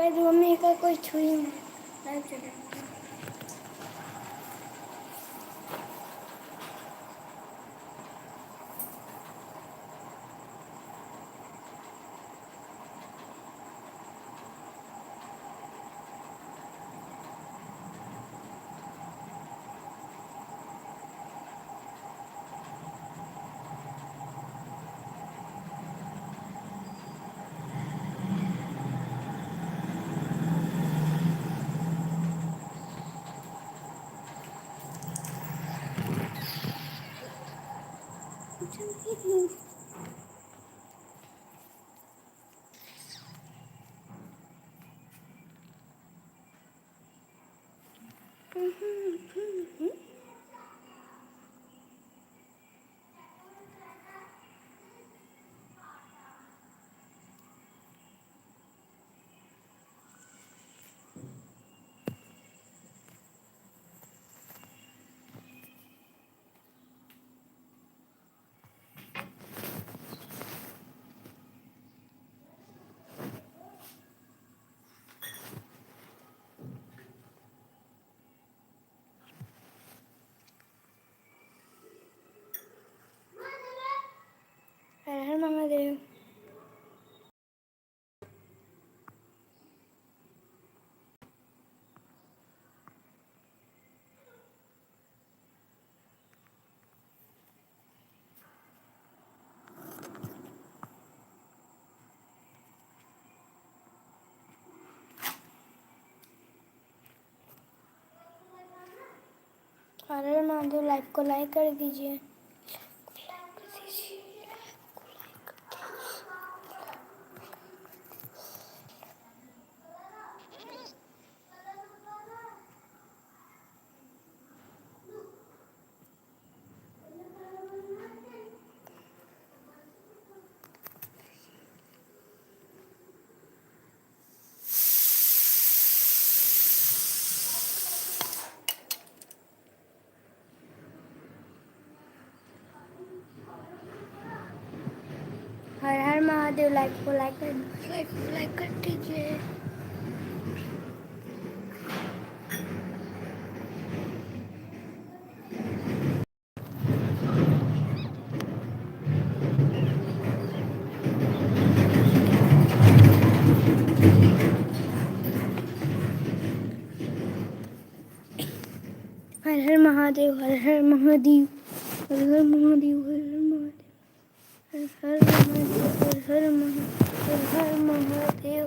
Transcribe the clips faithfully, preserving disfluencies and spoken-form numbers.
Guys, mummy का कोई छुई नहीं। लाइव चल रहा है। हर हर महादेव। अरे महादेव, लाइव को लाइक कर दीजिए। हर हर महादेव, लाइव को लाइक कर, लाइव को लाइक कर दीजिए। हर हर महादेव, हर हर महादेव, हर हर महादेव, हर हर महादेव। हर हर महादेव, हर हर महा-, हर हर महादेव।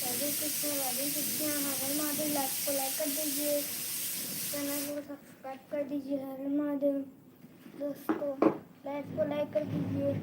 राधे कृष्णा, राधे कृष्णा। हर हर महादेव। लाइव को लाइक कर दीजिए, चैनल को सब्सक्राइब कर दीजिए। हर हर महादेव दोस्तों, लाइव को लाइक कर दीजिए।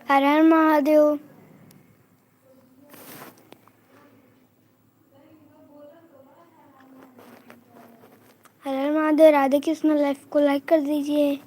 हर हर महादेव। हर हर महादेव। राधे कृष्ण। लाइव को लाइक कर दीजिए।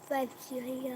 Five G है ये।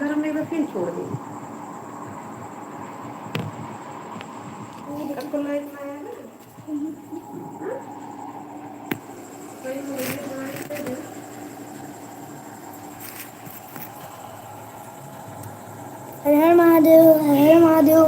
घर में बस फिर छोड़ दी। आपको लाइट में आया ना? हाँ? वही बोल रही हूँ, लाइट पे दे। हर हर महादेव, हर हर महादेव।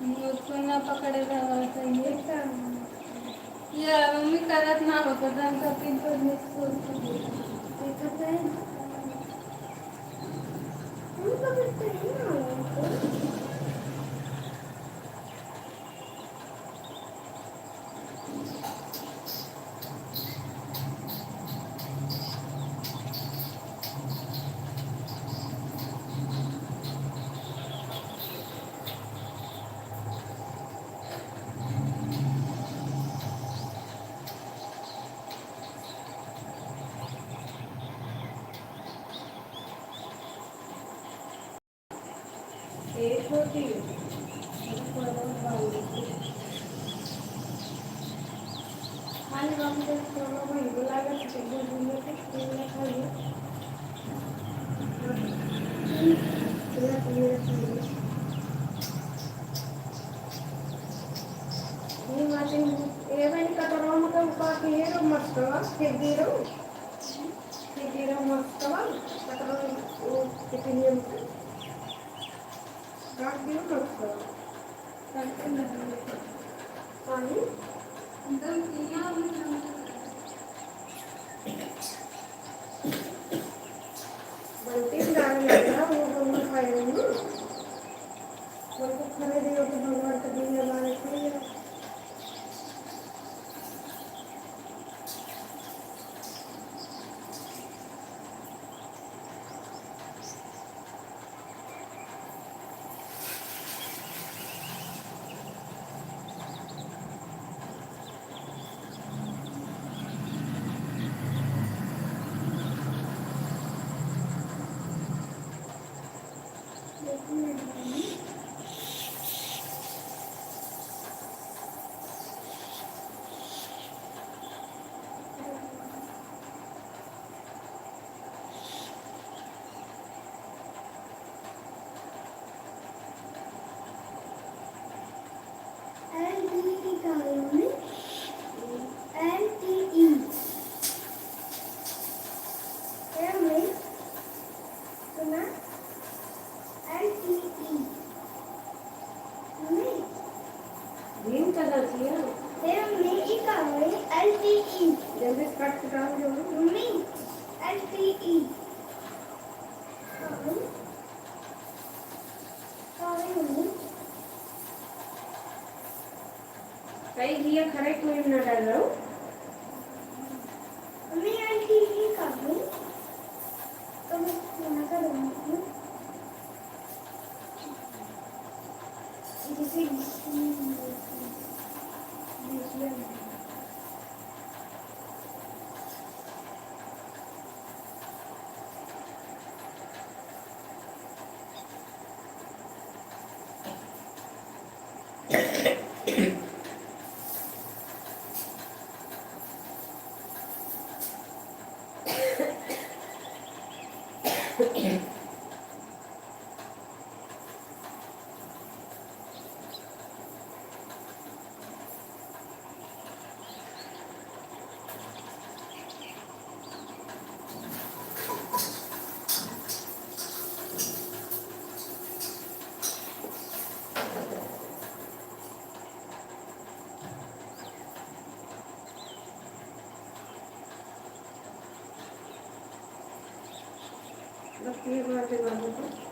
मुझको ना पकड़े रहा था ये। ये मम्मी करत ना होता, ढंग का पिंपल में इसको देखत है। हम पकड़ते हैं ना उनको। ए छोटी, खाली बाबू के छोड़ो भाई, बोला के तो दो दिन में कुछ दिन में खाइए। पूरा पूरा खाइए। ये बातें, ये भाई कटोरा में तो उका के ये रो मस्त, फिर दे रो। फिर ये रो मस्त, कटोरा वो कितनी है मतलब। काट दियो ना उसको। काट के ना दियो। पानी? एकदम पीला हो गया। बल्टी में डाल लग रहा, वो दोनों खाए होंगे। वो तो खाने दियो तो भगवान का दिया हमारे खाइए। एल टी ई का है मम्मी? L T E. ए मम्मी, ई का होई? L T E. जल्दी से काट के डाल दो। Mummy, L T E. का होई? का होई मम्मी? कई घिया खरे कोई ना डाल रहो। मम्मी, एल टी ई का होई? तो मैं मना कर दूंगी। बस ये बात है, बात है।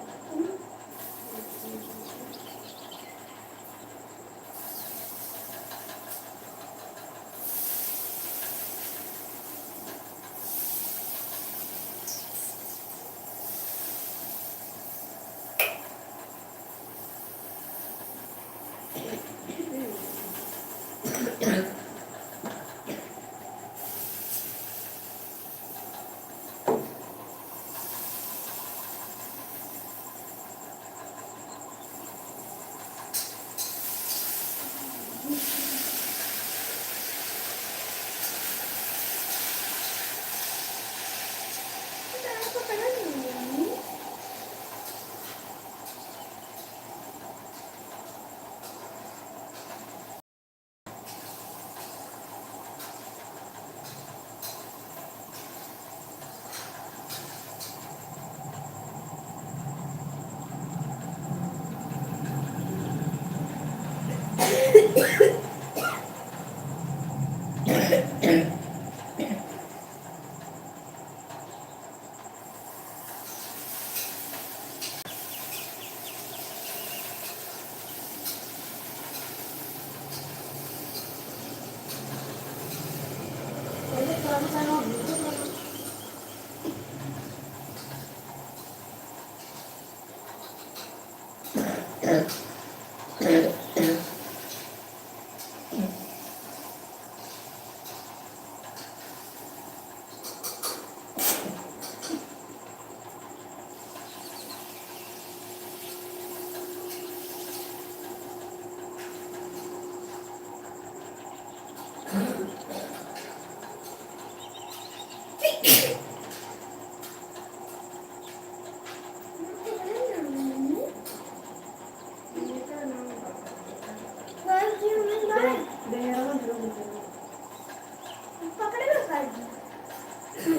पकड़े ना पाएगी।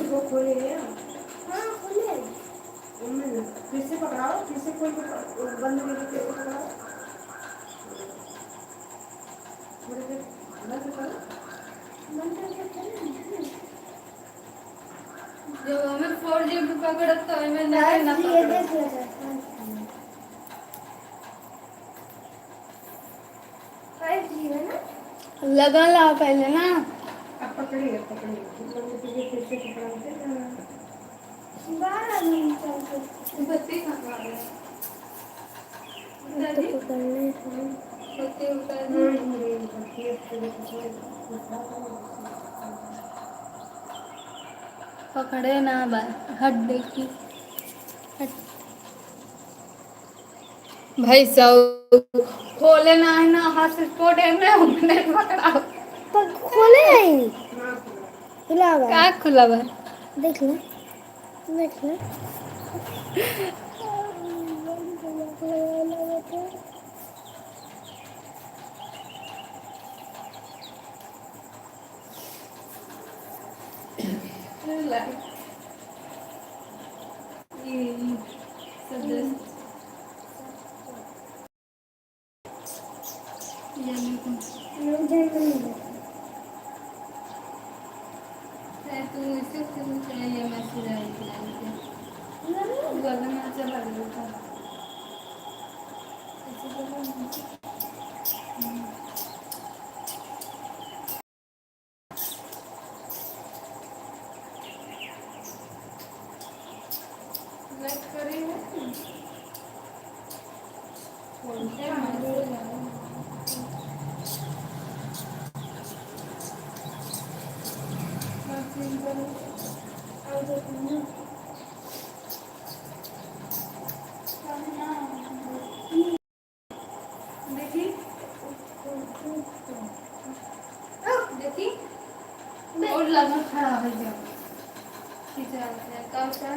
वो खोले है। हाँ, खोले है। उनमें फिर से पकड़ाओ, फिर से खोल के प-, बंद करके फिर से पकड़ाओ। थोड़ी देर बंद करो। बंद करके खोलो ना। जब हमें फोर जी भी पकड़त तो हमें नहीं ना ये पकड़त। देख लो सर, पाँच मिनट। फाइव जी है ना? लगा ला पहले ना। अब पकड़िए, पकड़िए। मतलब कि तुझे फिर से पकड़ा दे ना। बारह मिनट चलते। बत्ती कहाँ आ गया? उतार दी? तो पकड़ने हैं। बत्ती उतार दी? हाँ, हाँ, हाँ, बत्ती उतार दी। पकड़े ना बा, हट देखी, हट। भाई साहब, खोले ना है ना, hotspot है ना, अपने पकड़ाओ। पर खोले नहीं। खुला बा। का खुला बा? देख ले, देख ले। तू इसे तुम चले ये मैं सिलाई सिलाई के। गला में अच्छा लग रहा था। ऐसे गला में। लाइक करे हो? देखी, देखी, और लगन खड़ा हो जाओ। खींचा, का, का,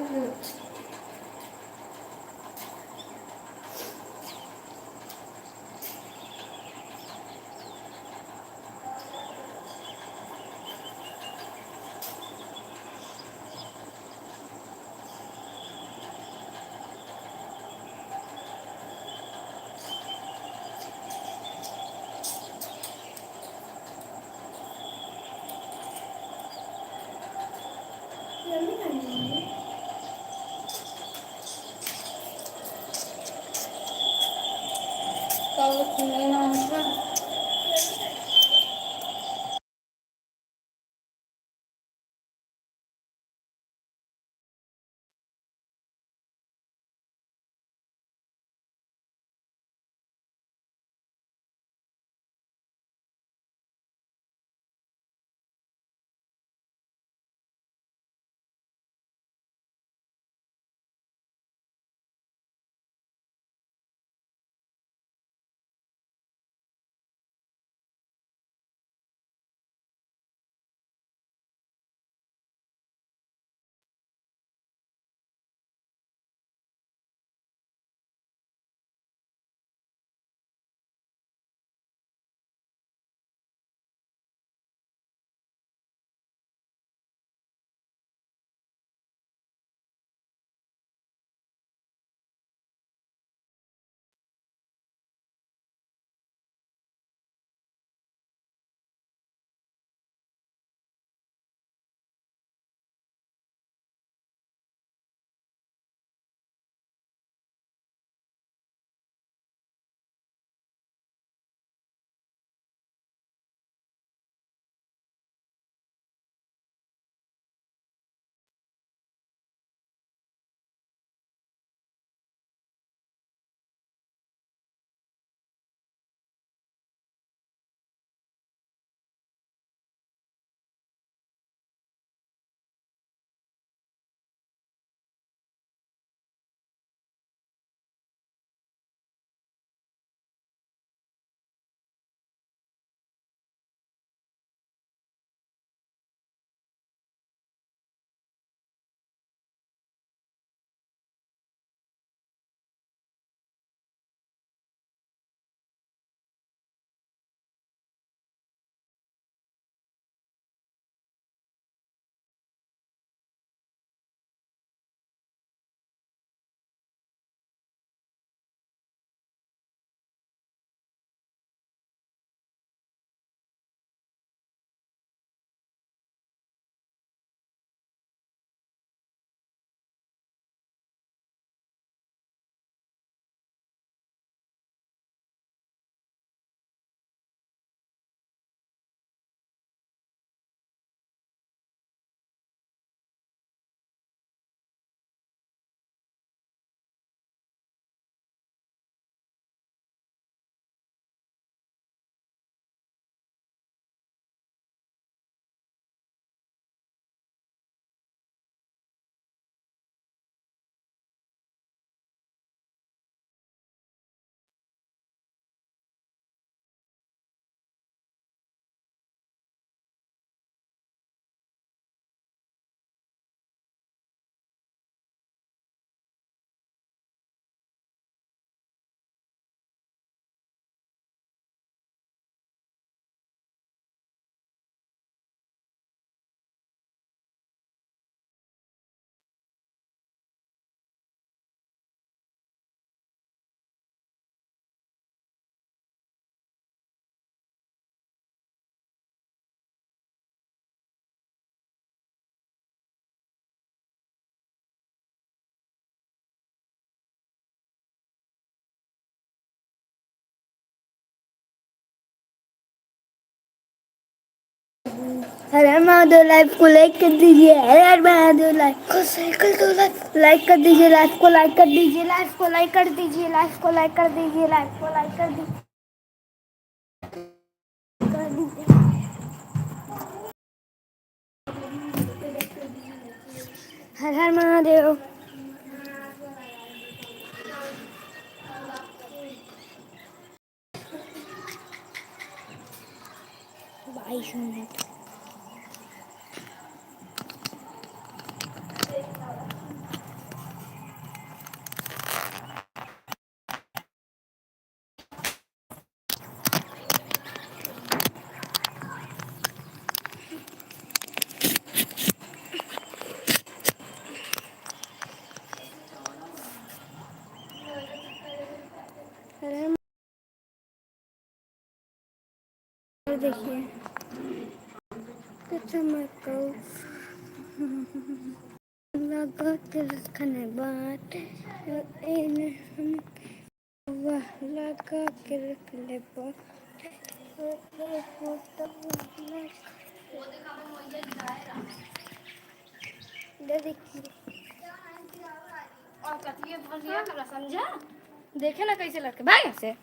हर हर महादेव। Live को like कर दीजिए, हर हर महादेव। Live को like कर दो, live को like कर दीजिए, live को like कर दीजिए, live को like कर दीजिए, live को like कर दीजिए, live को like कर दीजिए। हर हर महादेव। बाईस मिनट। अरे, देखिए, तो चमकौ लगा के रखने बाटे, एने हम वाह, लगा के रख ले बा। दे देखिए। और कतिये भर लिया करा समझा? देखे ना कैसे लड़के भाग यहाँ से।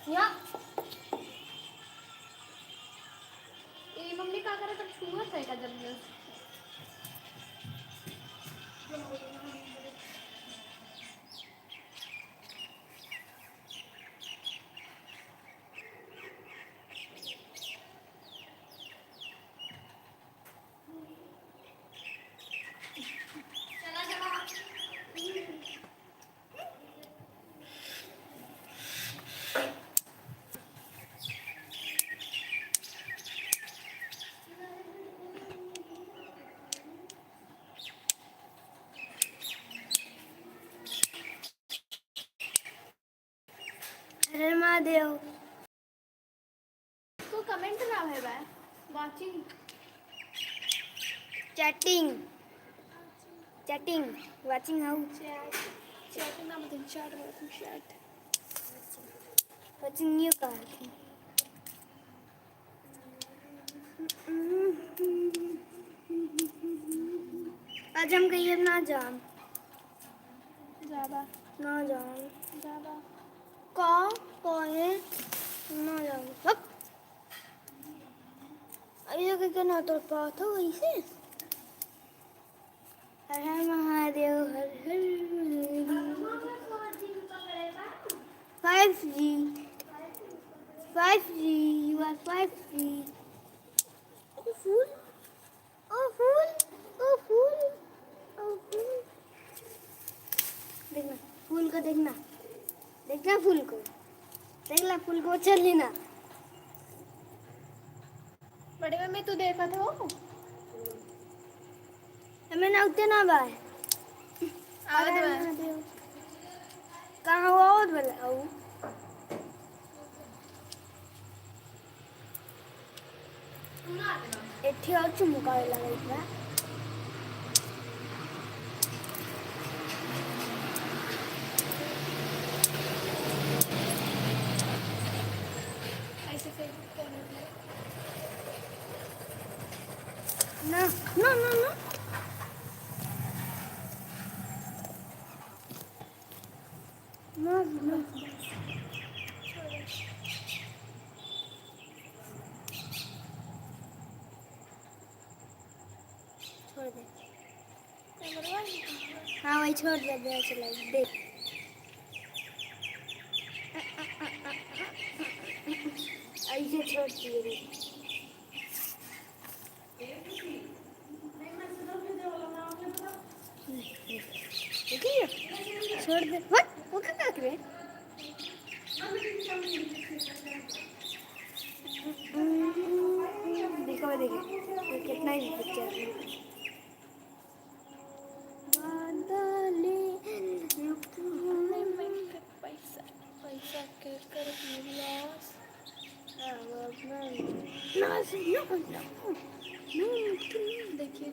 या। ए, मम्मी का करत है? छुअत है का जब? हर हर महादेव। तो comment ना है बा, watching। Chatting। Chatting। Watching how? Chat। Chat ना मतलब chat बोलते हैं, chat। Watching you का है? आज हम कहीं ना जाम। ज्यादा। ना जाम। ज्यादा। का? काहे? ना जाम। हप। अरे, के ना तो बात हो वैसे। हर हर महादेव, हर हर Mahadev. Five G, five G, you are five G। ओ फूल, ओ फूल, ओ फूल, ओ फूल। देखना, फूल को देखना, देखना फूल को, देखना फूल को, चल लेना। बड़े मम्मी, तू देखत हो? एमे ना उठे ना बा। आवत बा। कहाँ हुआ आवत बा? आऊ। एठी और चुमुकावे लगत बा। ऐसे Facebook पे ना, ना, ना, ना। ना, ना। छोड़ दे। हाँ, वही छोड़ दे, दे चलाई, दे। ऐसे छोड़ दिए रे। छोड़ दे। What? वो का, का करे? देखो, देखो, ये कितना ही पिक्चर है। बादले, पैसा, पैसा के कर loss। ना, ना, ना, ना, देखिए,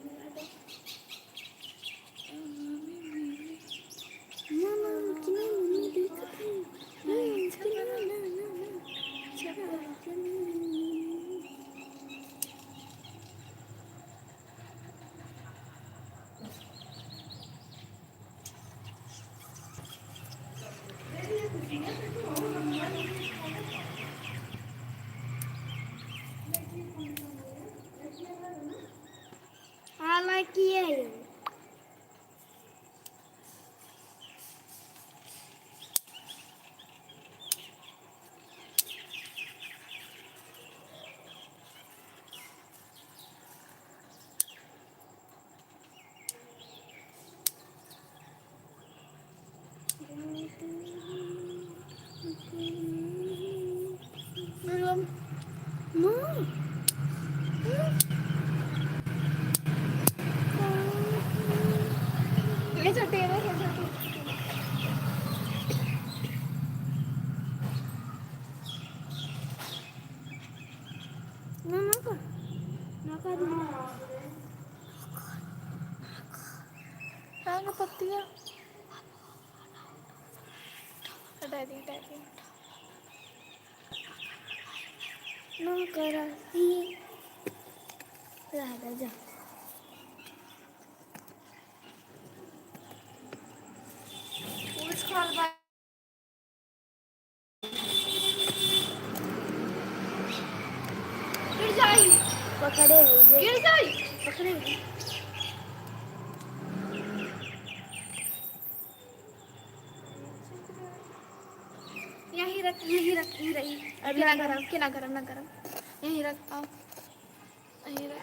हालांकि ये पत्तियाँ हटा दी, हटा दी। ना करा, ये रह जा। पूछ खाल बा। गिर जाई। पकड़े है ये। गिर जाई। पकड़े है। यहीं रख, यहीं रख, यहीं रही। अभी ना गरम, के ना गरम, ना गरम। यहीं रख, आओ। यहीं रख।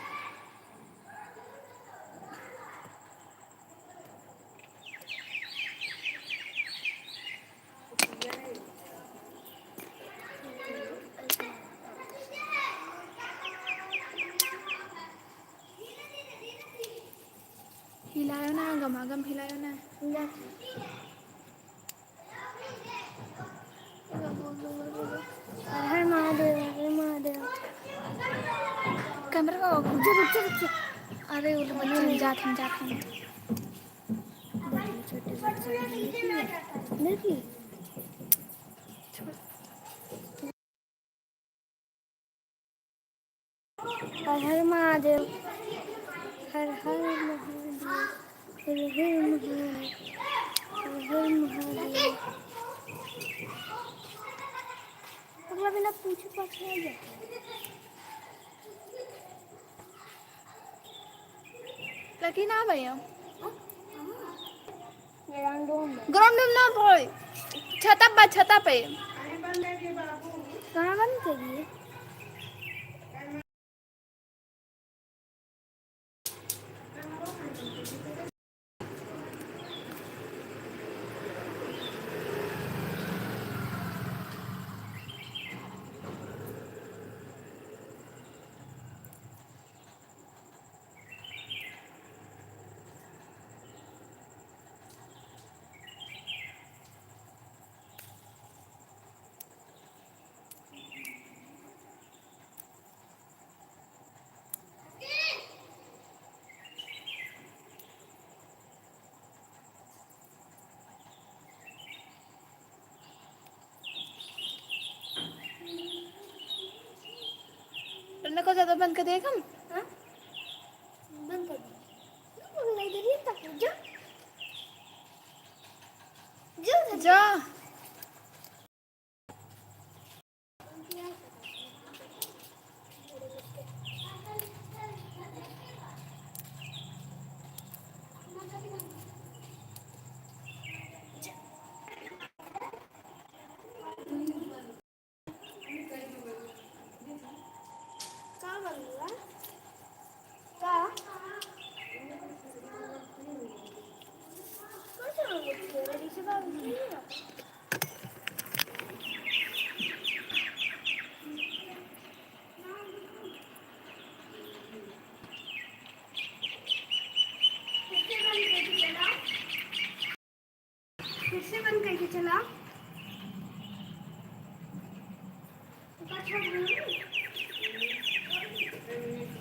हिलायो ना, गमागम हिलायो ना। हर हर महादेव, हर हर महादेव। कैमरा का रुक जा, रुक जा, रुक जा। अरे, वो लोग बच्चे, हम जात, हम जात, हम। देखिए, छोटे बच्चे हैं, देखिए, देखिए। हर हर महादेव, हर हर महादेव, हर हर महादेव, हर हर महादेव। अगला बिना पूछे पाछे आ जाता है। लकी ना भैया। ग्राउंड में ना बोल, छता पे, छता पे। कहाँ बंद करिए? तुमने को ज्यादा बंद कर देगा हम? हाँ? बंद कर दो। नहीं, इधर ही तक जा। जा, जा। जा। का बनला? का? कैसे हो गई? फिर से बंद करके चला।